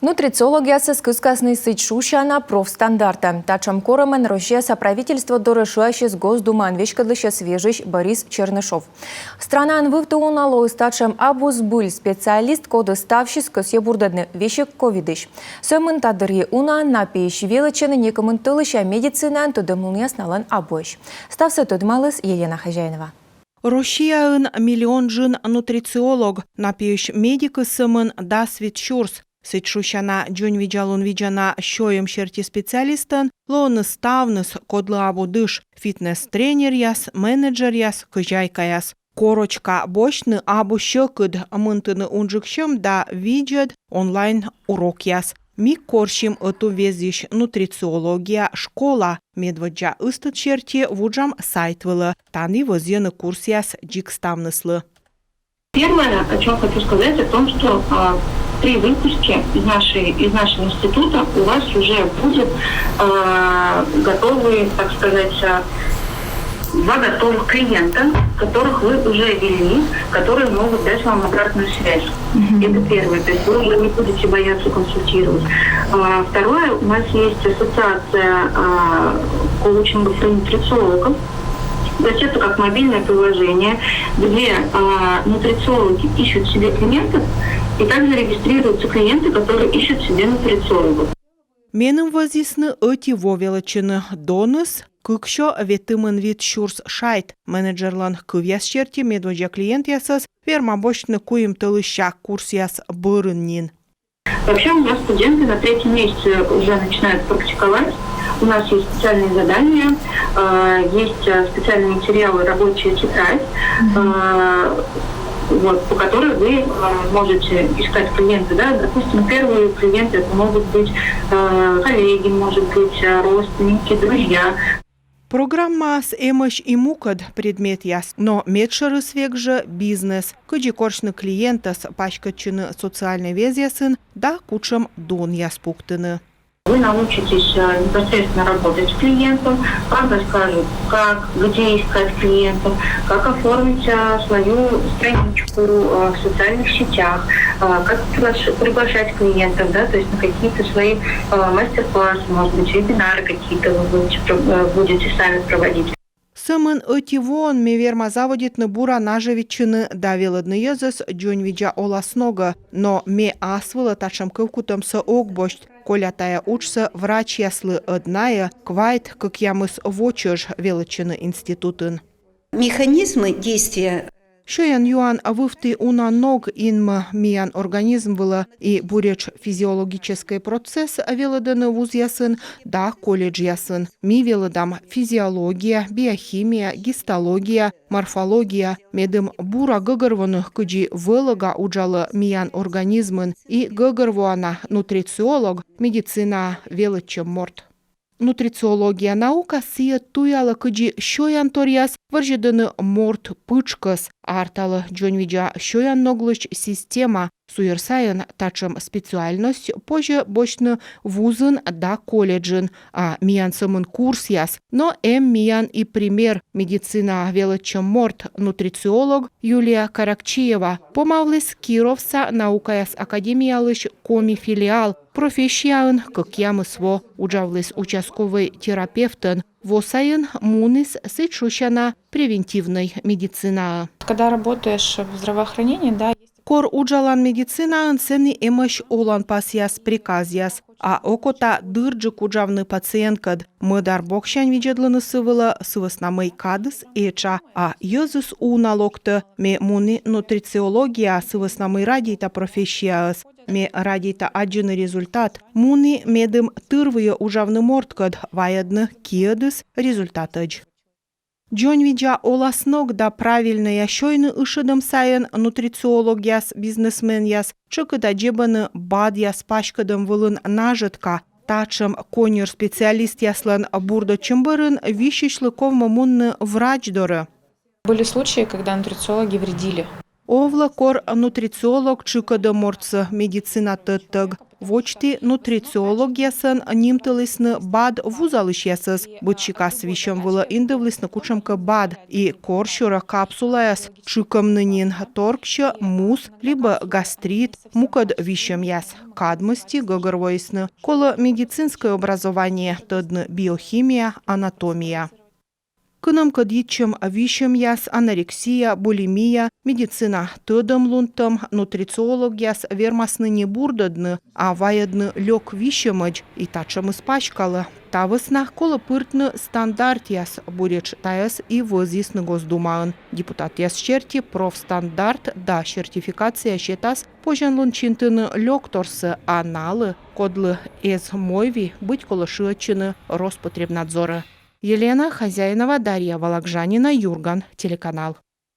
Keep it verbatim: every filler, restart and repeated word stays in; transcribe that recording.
Нутрициологъясӧс кыскасны сідз шусяна профстандартӧ. Татшӧм корӧмӧн Россияса правительство дорӧ шыасис Госдумаын веськӧдлысьӧс вежысь Борис Чернышов. Странаын вывті уна лоис татшӧм абу збыль специалист, коді ставсьыс кӧсйӧ бурдӧдны весиг ковидысь. Сӧмын та дырйи унаӧн на пиысь велӧдчӧны некымын тӧлысся медицинаын, тӧдӧмлунъяс налӧн абуӧсь. Ставсӧ тӧдмаліс Елена Хозяинова. Россияын миллион джын нутрициолог, на пиысь медикыс сӧмын дас вит сюрс. Сідз шусяна дзоньвидзалун видзана сёйӧм серти специалистӧн лоӧны ставныс, кодлы абу дыш: фитнес-тренеръяс, менеджеръяс, кӧзяйкаяс. Корочка босьтны абу сьӧкыд, мынтыны унджыксьӧм да видзӧд онлайн-урокъяс. Ми корсим ӧтуввезйысь нутрициология школа медводдза ыстыд серти вуджам сайт вылӧ. Тані вӧзйӧны курсъяс дзик ставныслы. Первое, о чем хочу сказать, о том, что а, при выпуске из, нашей, из нашего института у вас уже будет а, готовые, так сказать, а, два готовых клиента, которых вы уже ввели, которые могут дать вам обратную связь. Это первое, то есть вы уже не будете бояться консультировать. А, второе, у нас есть ассоциация а, коучинга для нутрициологов. То есть это как мобильное приложение, где а, нутрициологи ищут себе клиентов, и также регистрируются клиенты, которые ищут себе нутрициологов. Меным вӧзйисны ӧти во велӧдчыны. Доныс — кыксё ветымын вит сюрс шайт. Менеджерлӧн кывъяс серти, медводдза клиентъясӧс верма босьтны куим тӧлысся курсъяс бӧрын нин. Вообще у нас студенты на третьем месяце уже начинают практиковать. У нас есть специальные задания, э, есть э, специальные материалы, рабочая тетрадь, э, вот, по которой вы э, можете искать клиента. Да? Допустим, первые клиенты это могут быть э, коллеги, может быть, э, родственники, друзья. Программаас эмӧсь и мукӧд предметъяс, но медшӧрыс век жӧ бизнес, кыдзи корсьны клиентӧс, паськӧдчыны социальнӧй везъясын да кутшӧм донъяс пуктыны. Вы научитесь э, непосредственно работать с клиентом, вам расскажут, как, где искать клиентов, как оформить э, свою страничку э, в социальных сетях, э, как приглаш- приглашать клиентов, да, то есть на какие-то свои э, мастер-классы, может быть, вебинары какие-то вы будете, про- э, будете сами проводить. Сӧмын ӧти воӧн ме верма заводитны бура нажӧвитчыны да велӧдны йӧзӧс дзоньвидза оласногӧ, но ме ас вылӧ татшӧм кывкутӧмсӧ ог босьт, коля тайӧ уджсӧ врачьяслы ӧд найӧ квайт кӧкъямыс во чӧж велӧдчӧны институтын. Механизмы действия. Сёян-юан вывті уна ног инмӧ миян организм вылӧ, и буретш физиологическӧй процесс велӧдӧны вузъясын да колледжъясын. Ми велӧдам физиология, биохимия, гистология, морфология, медым бура гӧгӧрвоны, кыдзи вӧлӧга уджалӧ миян организмын, и гӧгӧрвоана: нутрициолог — медицинаа велӧдчӧм морт. Нутрициология наука сійӧ туялӧ, кыдзи сёянторъяс вӧрзьӧдӧны морт пытшкӧс, арталӧ дзоньвидза сёян ноглысь система. Суйӧр сайын татшӧм специальность позьӧ босьтны вузын да колледжын, а миян сӧмын курсъяс. Но эм миян и пример: медицинаа велӧдчӧм морт, нутрициолог Юлия Каракчиева. Помавліс Кировса наукаяс академиялысь Коми филиал. Профессияын кӧкъямыс во. Уджавліс участковӧй терапевтӧн. Во сайын муніс сідз шусяна превентивнӧй медицинаӧ. Когда работаешь в здравоохранении, да, есть... Кор уджалан медицинаын, сэні эмӧсь оланпасъяс, приказъяс. А окота дырджык уджавны пациенткӧд. Мӧдар боксянь видзӧдлыны сы вылӧ, сы вӧсна мый кадыс этша, а йӧзыс уна локтӧ. Ме муні нутрициологияӧ сы вӧсна мый радейта профессияӧс. Ме радейта аддзыны результат. Муні, медым тырвыйӧ уджавны морткӧд, вайӧдны киӧдыс результатӧдз. Дзоньвидза оласног да правильнӧя сёйны ышӧдӧм сайын нутрициологъяс, бизнесменъяс тшӧкыда дзебӧны БАДъяс паськӧдӧм вылын нажӧтка. Татшӧм коньӧр специалистъяслӧн бурдӧдчӧм бӧрын висьысьлы ковмӧ мунны врач дорӧ. Были случаи, когда нутрициологи вредили. Овлӧ, кор нутрициолог тшыкӧдӧ мортсӧ, медицина тӧдтӧг. водзті нутрициологъясӧн нимтылісны БАД вузалысьясӧс. Быдсикас висьӧм вылӧ индывлісны кутшӧмкӧ БАД, и корсюрӧ капсулаяс тшыкӧмны нин торксьӧ мус либӧ гастрит, мукӧд висьӧмъяс. Кад мысти гӧгӧрвоисны: колӧ медицинскӧй образование, тӧдны биохимия, анатомия. Кынӧмкӧ йитчӧм висьӧмъяс: анорексия, булимия, медицина тӧдӧмлунтӧм нутрициологъяс вермасны не бурдӧдны, а вайӧдны лёк висьӧмӧдз, и татшӧмыс паськалӧ. Та вӧсна колӧ пыртны стандартъяс. Буретш тайӧс и вӧзйисны Госдумаын. Депутатъяс серти, профстандарт да сертификация сетас позянлун чинтыны лёкторсӧ, а налы, кодлы эз мойви, быть колӧ шыӧдчыны Роспотребнадзорӧ. Елена Хозяинова, Дарья Вологжанина, «Юрган» телеканал.